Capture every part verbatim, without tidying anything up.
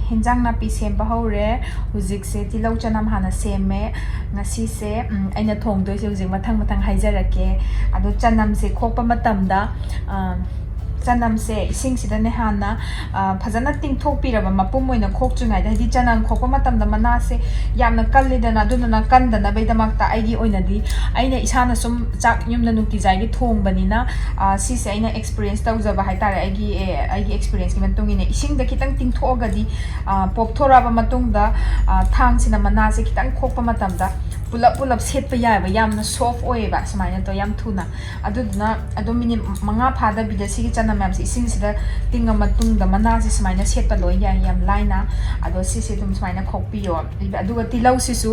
ꯍꯤꯟꯖꯥꯡ ꯅꯥꯄꯤ ꯁꯦꯝꯕ ꯍꯧꯔꯦ꯫ ꯍꯧꯖꯤꯛꯁꯦ ꯇꯤꯜꯍꯧ ꯆꯅꯝ ꯍꯥꯟꯅ ꯁꯦꯝꯃꯦ꯫ ꯉꯁꯤꯁꯦ ꯑꯩꯅ ꯊꯣꯡꯗꯣꯏꯁꯦ ꯍꯧꯖꯤꯛ ꯃꯊꯪ ꯃꯊꯪ ꯍꯥꯏꯖꯔꯛꯀꯦ꯫ ꯑꯗꯣ ꯆꯅꯝꯁꯦ ꯈꯣꯛꯄ ꯃꯇꯝꯗ ꯆꯅꯝꯁꯦ ꯏꯁꯤꯡꯁꯤꯗꯅꯦ ꯍꯥꯟꯅ ꯐꯖꯅ ꯇꯤꯡꯊꯣꯛꯄꯤꯔꯕ, ꯃꯄꯨꯝ ꯑꯣꯏꯅ ꯈꯣꯛꯇ꯭ꯔꯤꯉꯩꯗ꯫ ꯍꯥꯏꯗꯤ ꯆꯅꯝ ꯈꯣꯛꯄ ꯃꯇꯝꯗ ꯃꯅꯥꯁꯦ ꯌꯥꯝꯅ ꯀꯜꯂꯤꯗꯅ, ꯑꯗꯨꯗꯨꯅ ꯀꯟꯗꯅꯕꯒꯤꯗꯃꯛꯇ ꯑꯩꯒꯤ ꯑꯣꯏꯅꯗꯤ, ꯑꯩꯅ ꯏꯁꯥꯅ ꯁꯨꯝ ꯆꯥꯛ ꯌꯨꯝꯗ ꯅꯨꯡꯇꯤꯖꯥꯏꯒꯤ ꯊꯣꯡꯕꯅꯤꯅ, ꯁꯤꯁꯦ ꯑꯩꯅ ꯑꯦꯛꯁꯄꯤꯔꯤꯌꯦꯟꯁ ꯇꯧꯖꯕ ꯍꯥꯏꯇꯥꯔꯦ꯫ ꯑꯩꯒꯤ ꯑꯦ, ꯑꯩꯒꯤ ꯑꯦꯛꯁꯄꯤꯔꯤꯌꯦꯟꯁꯀꯤ ꯃꯇꯨꯡ ꯏꯟꯅ ꯏꯁꯤꯡꯗ ꯈꯤꯇꯪ ꯇꯤꯡꯊꯣꯛꯑꯒꯗꯤ, ꯄꯣꯞꯊꯣꯔꯛꯑꯕ ꯃꯇꯨꯡꯗ ꯊꯥꯡꯁꯤꯅ ꯃꯅꯥꯁꯦ ꯈꯤꯇꯪ ꯈꯣꯛꯄ ꯃꯇꯝꯗ ꯄꯨꯂꯞ ꯄꯨꯂꯞ ꯁꯦꯠꯄ ꯌꯥꯏꯑꯕ, ꯌꯥꯝꯅ ꯁꯣꯐ ꯑꯣꯏꯌꯦꯕ ꯁꯨꯃꯥꯏꯅ ꯇꯧ, ꯌꯥꯝ ꯊꯨꯅ꯫ ꯑꯗꯨꯗꯨꯅ ꯑꯗꯨꯝ ꯃꯤꯅꯤꯠ ꯃꯉꯥ ꯐꯥꯗꯕꯤꯗ ꯁꯤꯒꯤ ꯆꯅꯝ ꯃꯌꯥꯝꯁꯦ ꯏꯁꯤꯡꯁꯤꯗ ꯇꯤꯡꯉ ꯃꯇꯨꯡꯗ ꯃꯅꯥꯁꯦ ꯁꯨꯃꯥꯏꯅ ꯁꯦꯠꯄ ꯂꯣꯏ ꯌꯥꯏ, ꯌꯥꯝ ꯂꯥꯏꯅ꯫ ꯑꯗꯣ ꯁꯤꯁꯦ ꯑꯗꯨꯝ ꯁꯨꯃꯥꯏꯅ ꯈꯣꯛꯄꯤꯌꯣ꯫ ꯑꯗꯨꯒ ꯇꯤꯜꯍꯧꯁꯤꯁꯨ,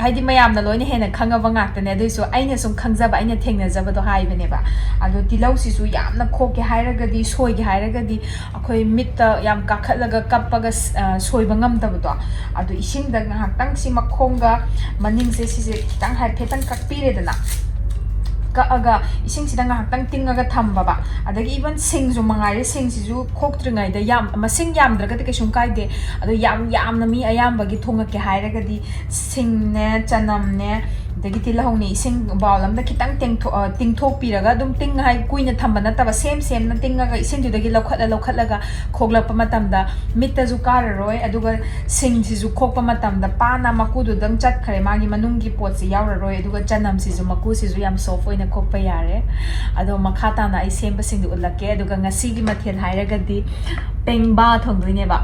ꯍꯥꯏꯗꯤ ꯃꯌꯥꯝꯅ ꯂꯣꯏꯅ ꯍꯦꯟꯅ ꯈꯪꯉꯕ ꯉꯥꯛꯇꯅꯦ, ꯑꯗꯨꯏꯁꯨ ꯑꯩꯅ ꯁꯨꯝ ꯈꯪꯖꯕ, ꯑꯩꯅ ꯊꯦꯡꯅꯖꯕꯗꯣ ꯍꯥꯏꯕꯅꯦꯕ꯫ ꯑꯗꯣ ꯇꯤꯜꯍꯧꯁꯤꯁꯨ ꯌꯥꯝꯅ ꯈꯣꯛꯀꯦ ꯍꯥꯏꯔꯒꯗꯤ, ꯁꯣꯏꯒꯦ ꯍꯥꯏꯔꯒꯗꯤ, ꯑꯩꯈꯣꯏ ꯃꯤꯠꯇ ꯌꯥꯝ ꯀꯥꯈꯠꯂꯒ ꯀꯞꯄꯒ ꯁꯣꯏꯕ ꯉꯝꯗꯕꯗꯣ, ꯑꯗꯨ ꯏꯁꯤꯡꯗ ꯉꯥꯏꯍꯥꯛꯇꯪ ꯁꯤ ꯃꯈꯣꯡꯒ ꯃꯅꯤꯡꯁꯦ ꯁꯤꯁꯦ ꯈꯤꯇꯪ ꯍꯥꯏꯐꯦꯠꯇꯪ ꯀꯛꯄꯤꯔꯦꯗꯅ, ꯀꯛꯑꯒ ꯏꯁꯤꯡꯁꯤꯗ ꯉꯥꯏꯍꯥꯛꯇꯪ ꯇꯤꯡꯉꯒ ꯊꯝꯕꯕ꯫ ꯑꯗꯒꯤ even ꯁꯤꯡꯁꯨ ꯃꯉꯥꯏꯔꯦ, ꯁꯤꯡꯁꯤꯁꯨ ꯈꯣꯛꯇ꯭ꯔꯤꯉꯩꯗ, ꯌꯥꯝ, ꯃꯁꯤꯡ ꯌꯥꯝꯗ꯭ꯔꯒꯗꯤ ꯀꯩꯁꯨꯝ ꯀꯥꯏꯗꯦ, ꯑꯗꯣ ꯌꯥꯝ ꯌꯥꯝꯅ ꯃꯤ ꯑꯌꯥꯝꯕꯒꯤ ꯊꯣꯡꯉꯛꯀꯦ ꯍꯥꯏꯔꯒꯗꯤ ꯁꯤꯡꯅꯦ, ꯆꯅꯝꯅꯦ, ꯑꯗꯒꯤ ꯇꯤꯜꯍꯧꯅꯦ, ꯏꯁꯤꯡ ꯕꯥꯎꯜ ꯑꯃꯗ ꯈꯤꯇꯪ ꯇꯦꯡꯊꯣꯛ-, ꯑ, ꯇꯤꯡꯊꯣꯛꯄꯤꯔꯒ, ꯑꯗꯨꯝ ꯇꯤꯡ-, ꯍꯥꯏ, ꯀꯨꯏꯅ ꯊꯝꯕ ꯅꯠꯇꯕ, ꯁꯦꯝ ꯁꯦꯝꯅ ꯇꯤꯡꯉꯒ ꯏꯁꯤꯡꯗꯨꯗꯒꯤ ꯂꯧꯈꯠꯂ ꯂꯧꯈꯠꯂꯒ ꯈꯣꯛꯂꯛꯄ ꯃꯇꯝꯗ ꯃꯤꯠꯇꯁꯨ ꯀꯥꯔꯔꯣꯏ, ꯑꯗꯨꯒ ꯁꯤꯡꯁꯤꯁꯨ ꯈꯣꯛꯄ ꯃꯇꯝꯗ ꯄꯥꯅ ꯃꯀꯨꯗꯨꯗꯪ ꯆꯠꯈ꯭ꯔꯦ, ꯃꯥꯒꯤ ꯃꯅꯨꯡꯒꯤ ꯄꯣꯠꯁꯤ ꯌꯥꯎꯔꯔꯣꯏ, ꯑꯗꯨꯒ ꯆꯅꯝꯁꯤꯁꯨ ꯃꯀꯨꯁꯤꯁꯨ ꯌꯥꯝ ꯁꯣꯐ ꯑꯣꯏꯅ ꯈꯣꯛꯄ ꯌꯥꯔꯦ꯫ ꯑꯗꯣ ꯃꯈꯥ ꯇꯥꯅ ꯑꯩ ꯁꯦꯝꯕꯁꯤꯡꯗꯨ ꯎꯠꯂꯛꯀꯦ꯫ ꯑꯗꯨꯒ ꯉꯁꯤꯒꯤ ꯃꯊꯦꯜ ꯍꯥꯏꯔꯒꯗꯤ ꯄꯦꯡꯕꯥ ꯊꯣꯡꯗꯣꯏꯅꯦꯕ꯫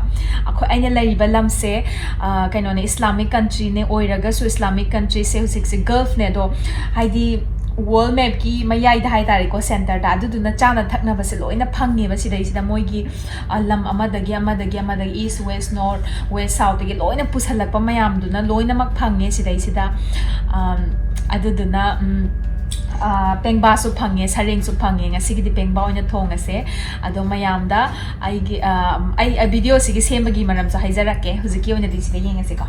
ꯑꯩꯈꯣꯏ, ꯑꯩꯅ ꯂꯩꯔꯤꯕ ꯂꯝꯁꯦ, ꯑ, ꯀꯩꯅꯣꯅꯦ, ꯏꯁꯂꯥꯃꯤꯛ ꯀꯟꯇ꯭ꯔꯤꯅꯦ, ꯑꯣꯏꯔꯒꯁꯨ ꯏꯁꯂꯥꯃꯤꯛ ꯀꯟꯇ꯭ꯔꯤꯁꯦ ꯍꯧꯖꯤꯛꯁꯦ ꯒꯜꯐꯅꯦ, ꯑꯗꯣ ꯍꯥꯏꯗꯤ ꯋꯥꯔꯜ ꯃꯦꯞꯀꯤ ꯃꯌꯥꯏꯗ ꯍꯥꯏꯇꯥꯔꯦꯀꯣ, ꯁꯦꯟꯇꯔꯗ, ꯑꯗꯨꯗꯨꯅ ꯆꯥꯅ ꯊꯛꯅꯕꯁꯦ ꯂꯣꯏꯅ ꯐꯪꯉꯦꯕ ꯁꯤꯗꯩꯁꯤꯗ꯫ ꯃꯣꯏꯒꯤ, ꯑ, ꯂꯝ ꯑꯃꯗꯒꯤ ꯑꯃꯗꯒꯤ ꯑꯃꯗꯒꯤ, ꯏꯁ, ꯋꯦꯁ, ꯅꯣꯔꯠ, ꯋꯦꯁ, ꯁꯥꯎꯠꯇꯒꯤ ꯂꯣꯏꯅ ꯄꯨꯁꯜꯂꯛꯄ ꯃꯌꯥꯝꯗꯨꯅ ꯂꯣꯏꯅꯃꯛ ꯐꯪꯉꯦ ꯁꯤꯗꯩꯁꯤꯗ꯫ ꯑꯝ, ꯑꯗꯨꯗꯨꯅ, ꯎꯝ, ꯑ, ꯄꯦꯡꯕꯥꯁꯨ ꯐꯪꯉꯦ, ꯁꯔꯦꯡꯁꯨ ꯐꯪꯉꯦ꯫ ꯉꯁꯤꯒꯤꯗꯤ ꯄꯦꯡꯕꯥ ꯑꯣꯏꯅ ꯊꯣꯡꯉꯁꯦ꯫ ꯑꯗꯣ ꯃꯌꯥꯝꯗ ꯑꯩꯒꯤ, ꯑ, ꯑꯩ, ꯑ, ꯚꯤꯗꯤꯑꯣꯁꯤꯒꯤ ꯁꯦꯝꯕꯒꯤ ꯃꯔꯝꯁꯨ ꯍꯥꯏꯖꯔꯛꯀꯦ꯫ ꯍꯧꯖꯤꯛꯀꯤ ꯑꯣꯏꯅꯗꯤ ꯁꯤꯗ ꯌꯦꯡꯉꯁꯤꯀꯣ꯫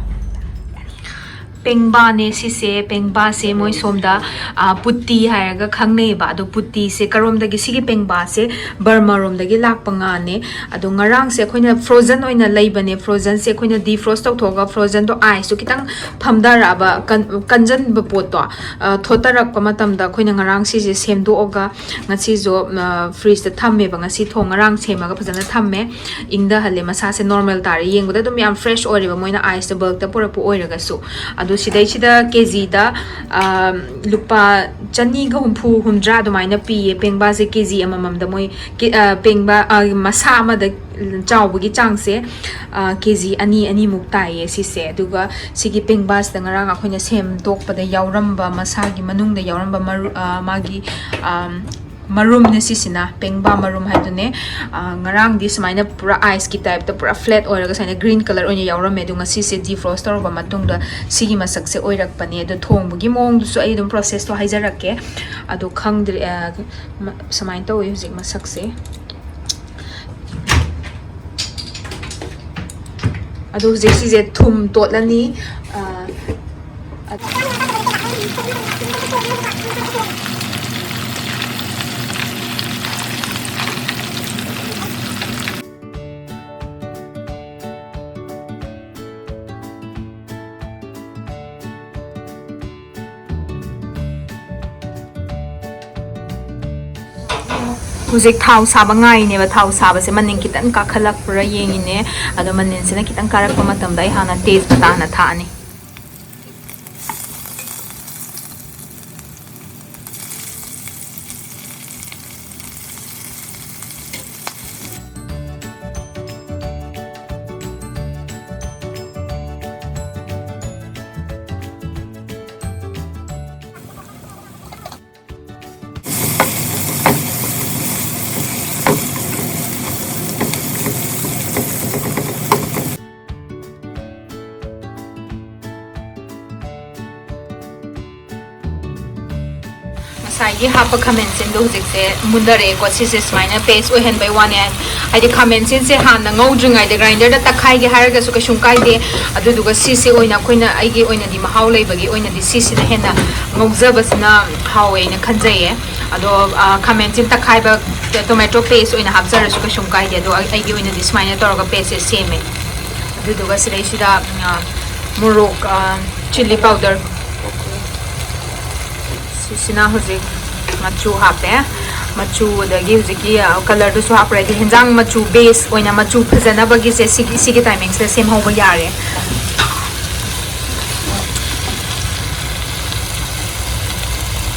ꯄꯦꯡꯕꯥꯅꯦ ꯁꯤꯁꯦ꯫ ꯄꯦꯡꯕꯥꯁꯦ ꯃꯣꯏ ꯁꯣꯝꯗ, ꯑ, ꯄꯨꯇꯤ ꯍꯥꯏꯔꯒ ꯈꯪꯅꯩꯌꯦꯕ꯫ ꯑꯗꯣ ꯄꯨꯇꯤꯁꯦ ꯀꯔꯣꯝꯗꯒꯤ, ꯁꯤꯒꯤ ꯄꯦꯡꯕꯥꯁꯦ ꯕꯔꯃꯥꯔꯣꯝꯗꯒꯤ ꯂꯥꯛꯄ ꯉꯥꯅꯦ꯫ ꯑꯗꯣ ꯉꯔꯥꯡꯁꯦ ꯑꯩꯈꯣꯏꯅ frozen ꯑꯣꯏꯅ ꯂꯩꯕꯅꯦ꯫ Frozenꯁꯦ ꯑꯩꯈꯣꯏꯅ defrost ꯇꯧꯊꯣꯛꯑꯒ, frozenꯗꯣ iceꯇꯣ ꯈꯤꯇꯪ ꯐꯝꯊꯔꯛꯑꯕ, ꯀꯟ-, ꯀꯟꯖꯟꯕ ꯄꯣꯠꯇꯣ, ꯑ, ꯊꯣꯠꯇꯔꯛꯄ ꯃꯇꯝꯗ ꯑꯩꯈꯣꯏꯅ ꯉꯔꯥꯡ ꯁꯤꯁꯦ ꯁꯦꯝꯗꯣꯛꯑꯒ ꯉꯁꯤꯁꯨ, ꯑ, fridgeꯇ ꯊꯝꯃꯦꯕ꯫ ꯉꯁꯤ ꯊꯣꯡ ꯉꯔꯥꯡ ꯁꯦꯝꯃꯒ ꯐꯖꯅ ꯊꯝꯃꯦ, ꯏꯪꯊꯍꯜꯂꯦ꯫ ꯃꯁꯥꯁꯦ normal ꯇꯥꯔꯦ꯫ ꯌꯦꯡꯕꯗ ꯑꯗꯨꯝ ꯌꯥꯝ fresh ꯑꯣꯏꯔꯦꯕ, ꯃꯣꯏꯅ iceꯇ bulkꯇ ꯄꯨꯔꯛꯄ ꯑꯣꯏꯔꯒꯁꯨ꯫ ꯑꯗꯣ ꯁꯤꯗꯩꯁꯤꯗ ꯀꯦꯖꯤꯗ, ꯑ, ꯂꯨꯄꯥ ꯆꯅꯤꯒ ꯍꯨꯝꯐꯨ, ꯍꯨꯝꯗ꯭ꯔꯥ ꯑꯗꯨꯃꯥꯏꯅ ꯄꯤꯌꯦ ꯄꯦꯡꯕꯥꯁꯦ꯫ ꯀꯦꯖꯤ ꯑꯃꯃꯝꯗ ꯃꯣꯏ ꯀꯦ-, ꯑ, ꯄꯦꯡꯕ, ꯑ, ꯃꯁꯥ ꯑꯃꯗ ꯆꯥꯎꯕꯒꯤ ꯆꯥꯡꯁꯦ, ꯑ, ꯀꯦꯖꯤ ꯑꯅꯤ, ꯑꯅꯤꯃꯨꯛ ꯇꯥꯏꯌꯦ ꯁꯤꯁꯦ꯫ ꯑꯗꯨꯒ ꯁꯤꯒꯤ ꯄꯦꯡꯕꯥꯁꯤꯗ ꯉꯔꯥꯡ ꯑꯩꯈꯣꯏꯅ ꯁꯦꯝꯗꯣꯛꯄꯗ ꯌꯥꯎꯔꯝꯕ, ꯃꯁꯥꯒꯤ ꯃꯅꯨꯡꯗ ꯌꯥꯎꯔꯝꯕ ꯃꯔꯨ-, ꯑ, ꯃꯥꯒꯤ, ꯑꯝ, ꯃꯔꯨꯝꯅꯦ ꯁꯤꯁꯤꯅ, ꯄꯦꯡꯕꯥ ꯃꯔꯨꯝ ꯍꯥꯏꯗꯨꯅꯦ꯫ ꯑ, ꯉꯔꯥꯡꯗꯤ ꯁꯨꯃꯥꯏꯅ ꯄꯨꯔꯥ iceꯀꯤ typeꯇ ꯄꯨꯔꯥ flat ꯑꯣꯏꯔꯒ ꯁꯨꯃꯥꯏꯅ green colour ꯑꯣꯏꯅ ꯌꯥꯎꯔꯝꯃꯦ꯫ ꯑꯗꯣ ꯉꯁꯤꯁꯦ defrost ꯇꯧꯔꯕ ꯃꯇꯨꯡꯗ ꯁꯤꯒꯤ ꯃꯁꯛꯁꯦ ꯑꯣꯏꯔꯛꯄꯅꯦ꯫ ꯑꯗꯣ ꯊꯣꯡꯕꯒꯤ ꯃꯑꯣꯡꯗꯨꯁꯨ ꯑꯩ ꯑꯗꯨꯝ processꯇꯣ ꯍꯥꯏꯖꯔꯛꯀꯦ꯫ ꯑꯗꯣ ꯈꯪꯗ꯭ꯔꯦ, ꯑ, ꯃ-, ꯁꯨꯃꯥꯏꯅ ꯇꯧꯋꯤ ꯍꯧꯖꯤꯛ ꯃꯁꯛꯁꯦ꯫ ꯑꯗꯣ ꯍꯧꯖꯤꯛ ꯁꯤꯁꯦ ꯊꯨꯝ ꯇꯣꯠꯂꯅꯤ꯫ ꯑ, ꯑ-, ꯍꯧꯖꯤꯛ ꯊꯥꯎ ꯁꯥꯕ ꯉꯥꯏꯅꯦꯕ꯫ ꯊꯥꯎ ꯁꯥꯕꯁꯦ ꯃꯅꯤꯟ ꯈꯤꯇꯪ ꯀꯥꯈꯠꯂꯛꯄ꯭ꯔꯥ ꯌꯦꯡꯉꯤꯅꯦ꯫ ꯑꯗꯣ ꯃꯅꯤꯟꯁꯤꯅ ꯈꯤꯇꯪ ꯀꯥꯔꯛꯄ ꯃꯇꯝꯗ ꯑꯩ ꯍꯥꯟꯅ ꯇꯦꯖꯄꯇꯥ ꯍꯥꯟꯅ ꯊꯥꯛꯑꯅꯤ꯫ ꯍꯥꯞꯄ ꯈꯥꯃꯦꯟ ꯑꯁꯤꯟꯗꯣ ꯍꯧꯖꯤꯛꯁꯦ ꯃꯨꯟꯅꯔꯛꯑꯦꯀꯣ꯫ ꯁꯤꯁꯦ ꯁꯨꯃꯥꯏꯅ paste ꯑꯣꯏꯍꯟꯕꯩ ꯋꯥꯅꯦ꯫ ꯍꯥꯏꯗꯤ ꯈꯥꯃꯦꯟ ꯑꯁꯤꯟꯁꯦ ꯍꯥꯟꯅ ꯉꯧꯗ꯭ꯔꯤꯉꯩꯗ grinderꯗ ꯇꯛꯈꯥꯏꯒꯦ ꯍꯥꯏꯔꯒꯁꯨ ꯀꯩꯁꯨꯝ ꯀꯥꯏꯗꯦ꯫ ꯑꯗꯨꯗꯨꯒ ꯁꯤꯁꯦ ꯑꯣꯏꯅ ꯑꯩꯈꯣꯏꯅ, ꯑꯩꯒꯤ ꯑꯣꯏꯅꯗꯤ, ꯃꯍꯥꯎ ꯂꯩꯕꯒꯤ ꯑꯣꯏꯅꯗꯤ ꯁꯤꯁꯤꯅ ꯍꯦꯟꯅ ꯉꯧꯖꯕꯁꯤꯅ ꯍꯥꯎꯋꯦꯅ ꯈꯟꯖꯩꯌꯦ꯫ ꯑꯗꯣ, ꯑ, ꯈꯥꯃꯦꯟꯁꯤꯟ ꯇꯛꯈꯥꯏꯕ tomato paste ꯑꯣꯏꯅ ꯍꯥꯞꯆꯔꯁꯨ ꯀꯩꯁꯨꯝ ꯀꯥꯏꯗꯦ꯫ ꯑꯗꯣ ꯑꯩ-, ꯑꯩꯒꯤ ꯑꯣꯏꯅꯗꯤ ꯁꯨꯃꯥꯏꯅ ꯇꯧꯔꯒ pasteꯁꯦ ꯁꯦꯝꯃꯦ꯫ ꯑꯗꯨꯗꯨꯒ ꯁꯤꯗꯩꯁꯤꯗ, ꯑ, ꯃꯣꯔꯣꯛ, ꯑ, chilli powder, ꯁꯤꯁꯤꯅ ꯍꯧꯖꯤꯛ ꯃꯆꯨ ꯍꯥꯞꯄꯦ꯫ ꯃꯆꯨ, ꯑꯗꯒꯤ ꯍꯧꯖꯤꯛꯀꯤ, ꯑ, colourꯗꯨꯁꯨ ꯍꯥꯞꯈ꯭ꯔꯦ꯫ ꯍꯥꯏꯗꯤ ꯍꯦꯟꯖꯥꯡ ꯃꯆꯨ base ꯑꯣꯏꯅ ꯃꯆꯨ ꯐꯖꯅꯕꯒꯤꯁꯦ ꯁꯤꯒꯤ, ꯁꯤꯒꯤ timingꯁꯤꯗ ꯁꯦꯝꯍꯧꯕ ꯌꯥꯔꯦ꯫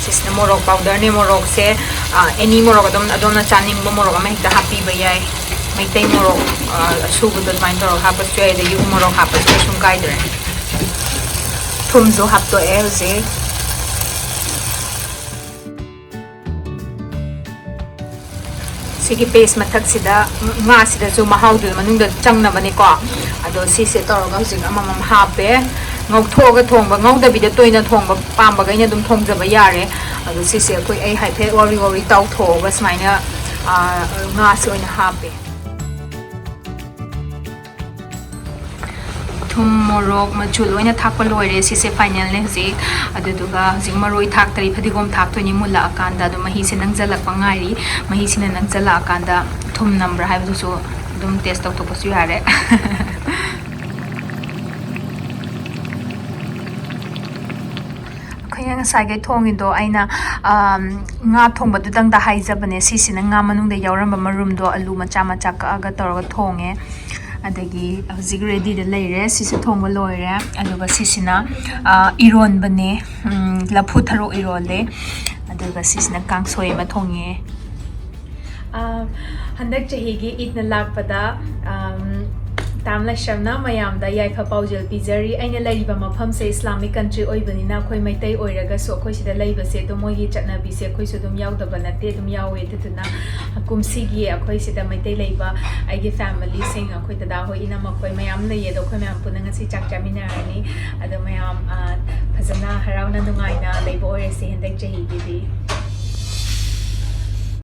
ꯁꯤꯁꯤꯅ ꯃꯣꯔꯣꯛ powderꯅꯦ꯫ ꯃꯣꯔꯣꯛꯁꯦ, ꯑ, any ꯃꯣꯔꯣꯛ, ꯑꯗꯨꯝ ꯑꯗꯣꯝꯅ ꯆꯥꯅꯤꯡꯕ ꯃꯣꯔꯣꯛ ꯑꯃ ꯍꯦꯛꯇ ꯍꯥꯞꯄꯤꯕ ꯌꯥꯏ꯫ ꯃꯩꯇꯩ ꯃꯣꯔꯣꯛ, ꯑ, ꯑꯁꯨꯕꯗꯣ ꯑꯗꯨꯃꯥꯏꯅ ꯇꯧꯔꯒ ꯍꯥꯞꯄꯁꯨ ꯌꯥꯏ, ꯑꯗꯒꯤ ꯎ ꯃꯣꯔꯣꯛ ꯍꯥꯞꯄꯁꯨ ꯀꯩꯁꯨꯝ ꯀꯥꯏꯗ꯭ꯔꯦ꯫ ꯊꯨꯝꯁꯨ ꯍꯥꯞꯇꯣꯛꯑꯦ ꯍꯧꯖꯤꯛ꯫ ꯁꯤꯒꯤ paste ꯃꯊꯛꯁꯤꯗ ꯉꯥꯁꯤꯗꯁꯨ ꯃꯍꯥꯎꯗꯨ ꯃꯅꯨꯡꯗ ꯆꯪꯅꯕꯅꯤꯀꯣ꯫ ꯑꯗꯣ ꯁꯤꯁꯦ ꯇꯧꯔꯒ ꯍꯧꯖꯤꯛ ꯑꯃꯃꯝ ꯍꯥꯞꯄꯦ꯫ ꯉꯧꯊꯣꯛꯑꯒ ꯊꯣꯡꯕ, ꯉꯧꯗꯕꯤꯗ ꯇꯣꯏꯅ ꯊꯣꯡꯕ ꯄꯥꯝꯕꯈꯩꯅ ꯑꯗꯨꯝ ꯊꯣꯡꯖꯕ ꯌꯥꯔꯦ꯫ ꯑꯗꯣ ꯁꯤꯁꯦ ꯑꯩꯈꯣꯏ, ꯑꯩ ꯍꯥꯏꯐꯦꯠ ꯋꯥꯎꯔꯤ ꯋꯥꯎꯔꯤ ꯇꯥꯎꯊꯣꯛꯑꯒ ꯁꯨꯃꯥꯏꯅ, ꯑ, ꯉꯥꯁꯦ ꯑꯣꯏꯅ ꯍꯥꯞꯄꯦ꯫ ꯊꯨꯝ, ꯃꯣꯔꯣꯛ, ꯃꯆꯨ ꯂꯣꯏꯅ ꯊꯥꯛꯄ ꯂꯣꯏꯔꯦ꯫ ꯁꯤꯁꯦ finalꯅꯦ ꯍꯧꯖꯤꯛ꯫ ꯑꯗꯨꯗꯨꯒ ꯍꯧꯖꯤꯛ ꯃꯔꯣꯏ ꯊꯥꯛꯇꯔꯤ, ꯐꯗꯤꯒꯣꯝ ꯊꯥꯛꯇꯣꯏꯅꯤ ꯃꯨꯜꯂꯛꯑꯀꯥꯟꯗ꯫ ꯑꯗꯣ ꯃꯍꯤꯁꯦ ꯅꯪꯖꯜꯂꯛꯄ ꯉꯥꯏꯔꯤ꯫ ꯃꯍꯤꯁꯤꯅ ꯅꯪꯖꯜꯂꯛꯑꯀꯥꯟꯗ ꯊꯨꯝ ꯅꯝꯕ꯭ꯔꯥ ꯍꯥꯏꯕꯗꯨꯁꯨ ꯑꯗꯨꯝ taste ꯇꯧꯊꯣꯛꯄꯁꯨ ꯌꯥꯔꯦ꯫ ꯑꯩꯈꯣꯏꯅ ꯉꯁꯥꯏꯈꯩ ꯊꯣꯡꯉꯤꯗꯣ ꯑꯩꯅ, ꯑꯝ, ꯉꯥ ꯊꯣꯡꯕꯗꯨꯗꯪꯗ ꯍꯥꯏꯖꯕꯅꯦ꯫ ꯁꯤꯁꯤꯅ ꯉꯥ ꯃꯅꯨꯡꯗ ꯌꯥꯎꯔꯝꯕ ꯃꯔꯨꯝꯗꯣ ꯑꯂꯨ ꯃꯆꯥ ꯃꯆꯥ ꯀꯛꯑꯒ ꯇꯧꯔꯒ ꯊꯣꯡꯉꯦ꯫ ꯑꯗꯒꯤ ꯍꯧꯖꯤꯛ readyꯗ ꯂꯩꯔꯦ꯫ ꯁꯤꯁꯨ ꯊꯣꯡꯕ ꯂꯣꯏꯔꯦ꯫ ꯑꯗꯨꯒ ꯁꯤꯁꯤꯅ, ꯑ, ꯏꯔꯣꯟꯕꯅꯦ꯫ ꯎꯝ, ꯂꯐꯨ ꯊꯔꯣ ꯏꯔꯣꯜꯂꯦ꯫ ꯑꯗꯨꯒ ꯁꯤꯁꯤꯅ ꯀꯥꯡꯁꯣꯏ ꯑꯃ ꯊꯣꯡꯉꯦ꯫ ꯑ, ꯍꯟꯗꯛ ꯆꯍꯤꯒꯤ ꯏꯗꯅ ꯂꯥꯛꯄꯗ, ꯑꯝ, ꯇꯥꯝ ꯂꯥꯏꯁ꯭ꯔꯝꯅ ꯃꯌꯥꯝꯗ ꯌꯥꯏꯐ ꯄꯥꯎꯖꯦꯜ ꯄꯤꯖꯔꯤ꯫ ꯑꯩꯅ ꯂꯩꯔꯤꯕ ꯃꯐꯝꯁꯦ Islamic country ꯑꯣꯏꯕꯅꯤꯅ ꯑꯩꯈꯣꯏ ꯃꯩꯇꯩ ꯑꯣꯏꯔꯒꯁꯨ ꯑꯩꯈꯣꯏ ꯁꯤꯗ ꯂꯩꯕꯁꯦ ꯑꯗꯨꯝ ꯃꯣꯏꯒꯤ ꯆꯠꯅꯕꯤꯁꯦ ꯑꯩꯈꯣꯏꯁꯨ ꯑꯗꯨꯝ ꯌꯥꯎꯗꯕ ꯅꯠꯇꯦ, ꯑꯗꯨꯝ ꯌꯥꯎꯋꯦ꯫ ꯑꯗꯨꯗꯨꯅ ꯀꯨꯝꯁꯤꯒꯤ ꯑꯩꯈꯣꯏ ꯁꯤꯗ ꯃꯩꯇꯩ ꯂꯩꯕ ꯑꯩꯒꯤ familyꯁꯤꯡ, ꯑꯩꯈꯣꯏ ꯗꯗꯥ ꯍꯣꯏ, ꯏꯅꯝꯃ ꯈꯣꯏ ꯃꯌꯥꯝ ꯂꯩꯌꯦ꯫ ꯑꯗꯣ ꯑꯩꯈꯣꯏ ꯃꯌꯥꯝ ꯄꯨꯟꯅ ꯉꯁꯤ ꯆꯥꯛ ꯆꯥꯃꯤꯟꯅꯔꯅꯤ꯫ ꯑꯗꯣ ꯃꯌꯥꯝ, ꯑ, ꯐꯖꯅ ꯍꯔꯥꯎꯅ ꯅꯨꯡꯉꯥꯏꯅ ꯂꯩꯕ ꯑꯣꯏꯔꯁꯤ ꯍꯟꯗꯛ ꯆꯍꯤꯒꯤꯗꯤ꯫